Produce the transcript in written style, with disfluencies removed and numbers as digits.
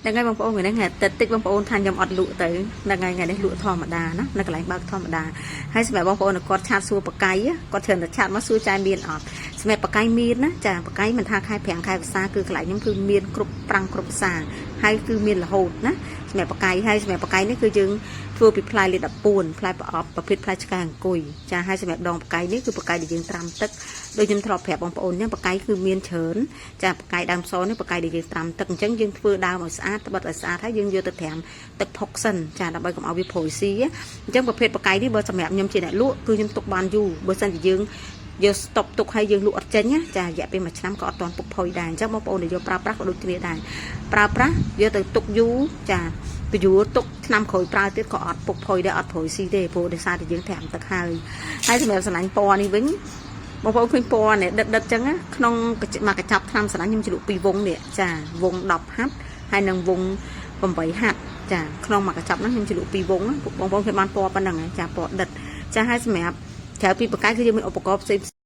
ហ្នឹងហើយបងប្អូនថ្ងៃនេះថ្ងៃអាទិត្យតិចបងប្អូនថាខ្ញុំអត់លក់ទៅហ្នឹងហើយថ្ងៃនេះលក់ធម្មតាណានៅកន្លែងបើកធម្មតាហើយសម្រាប់បងប្អូនគាត់ chat សួរបកៃគាត់ច្រើនតែ chat មកសួរចែមានអត់សម្រាប់បកៃមានណាចាបកៃមិនថាខែប្រាំងខែវស្សាគឺកន្លែងខ្ញុំគឺមានគ្រប់ប្រាំងគ្រប់វស្សាហើយគឺមានរហូតណាសម្រាប់បកៃហើយសម្រាប់បកៃនេះគឺយើងធ្វើពីផ្លែលេខ14ផ្លែប្រអប់ប្រភេទផ្លែឆ្កែអង្គុយចាហើយសម្រាប់ដងបកៃនេះគឺបកៃដែលយើងត្រាំទឹកដូចខ្ញុំធ្លាប់ប្រាប់បងប្អូនអញ្ចឹងបកៃគឺមានច្រើនចាបកៃដើមសនេះបកៃដែលយើងត្រាំទឹកអញ្ចឹងយើងធ្វើដើមឲ្យស្អាតត្បិតឲ្យស្អាតហើយយើងយកទៅត្រាំទឹកផុកសិនចាដើម្បីកុំឲ្យវាប្រួយស៊ីអញ្ចឹងប្រភេទបកៃនេះបើសម្រាប់ខ្ញុំជាអ្នកលក់គឺខ្ញុំទុកបានយូរបើសិនជាយើងយកស្តុកទុកឲ្យយើងលក់អត់ចេញណាចារយៈពេល1ឆ្នាំក៏អត់ទាន់ពុកផុយដែរអញ្ចឹងបងប្អូនដែលយកប្រើប្រាស់ក៏ដូចគ្នាដែរប្រើប្រាស់យកទៅទុកយូរចាពយួរទុកឆ្នាំក្រោយប្រើទៀតក៏អត់ពុកផុយដែរអត់ប្រួយស៊ីទេព្រោះដោយសារតែយើងត្រាំទឹកហើយហើយសម្រាប់ស្រឡាញ់ពណ៌នេះវិញបងប្អូនឃើញពណ៌នេះដិតដិតចឹងណាក្នុងមួយកញ្ចប់ថ្នាំស្រឡាញ់ខ្ញុំជ្រលក់ពីរវងនេះចាវង10ហាត់ហើយនិងវង8ហាត់ចាក្នុងមួយកញ្ចប់ហ្នឹងខ្ញុំជ្រលក់ពីរវងបងប្អូនឃើញបានពណ៌ប៉ុណ្ណឹងចាពណ៌ដិតចាហើយសម្រាប់ក្រៅពីបកាយគឺយើងមានឧបករណ៍ផ្សេង